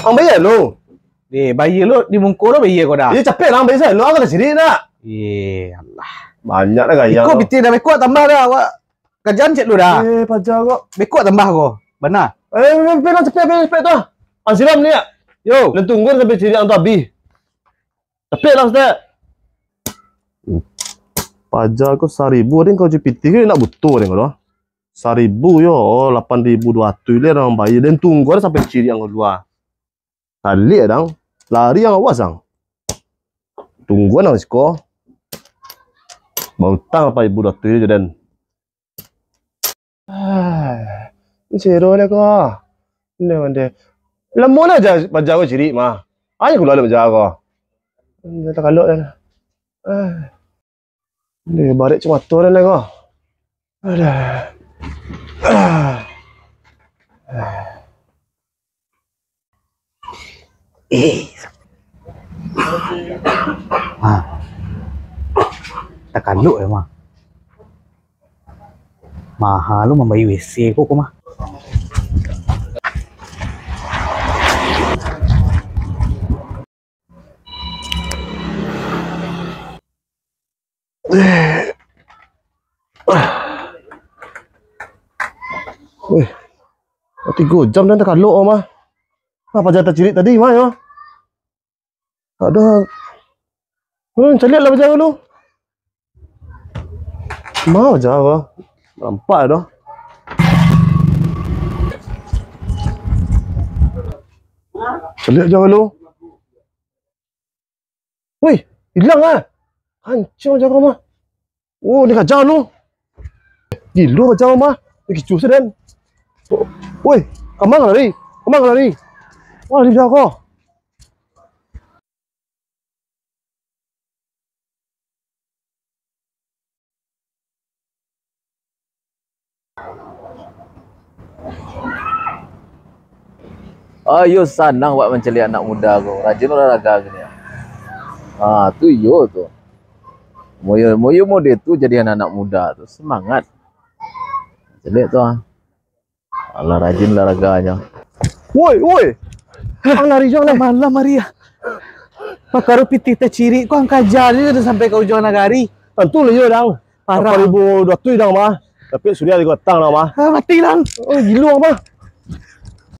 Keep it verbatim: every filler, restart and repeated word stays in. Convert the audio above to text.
Ang bayia lu. Eh, bayia lu di muko lu bayia ko dah. Iyo, capek lah, ang bayia sajo. Ang ka tacirik nak. Eh, alah. Banyak lah gaya. Iko pitih dah beko tambah dah. Awak kajaan cek lu dah. Eh, paja ko. Beko tambah ko. Bana. Eh, pai lah, capek, capek, capek tu. Ang siram ni, ya. Yo. Nan tunggu sampai cirik ang tu abih. Capek lah, Ustaz. Paja ko saribu, deng kau jo pitih ko nak butuh deng kau tu. Saribu yo, lapan ribu duo ratuih le urang bayia. Den tunggu sampai cirik ang kalua. Saliak dang, lari ang awas ang. Tunggu ang siko. Bautang lapan ribu duo ratuih jo den. Ah, siro le ko. Nde, nde. Lamo lah ja-, paja ko cirik mah. Ayo kalua le paja ko. Nde takalok dah. Ah. Nde, barek cumato dah le ko. Aduh. Ah. Eh. Ha. Takalok yo, mah. Maha lu mambayia W C ko, ko mah. Weh, tigo jam den takalok, mah. Apo paja tacirik tadi, mah, yo? Ado. Hmm, caliak lah paja lu. Mah paja ko. Nampak dah. Caliak paja lu. Wih, ilang ah. Hancua paja ko mah. Oh, ni kaja lu. Gilo paja ko mah. Ni kicu se den. Woi, kama lari. Kama lari. Wah, lari paja ko. Ayo, sanang wak mancaliak anak muda ko, rajin olahraga kini. Ah, tu iyo tu. Moyo, moyo mode tu jadi anak-anak muda tu, semangat. Caliak tu ah. Alah, rajin lah raganyo. Woi, woi. Ang lari jo lah. Malam hari ah. Pakaro pitih tacirik ko ang kaja jo sampai ka ujuang nagari. Tantu lah iyo, dang. Parah. Lapan ribu duo ratuih dang mah. Tapi sudah digotang dang mah. Ah, mati dang. Oh, gilo mah.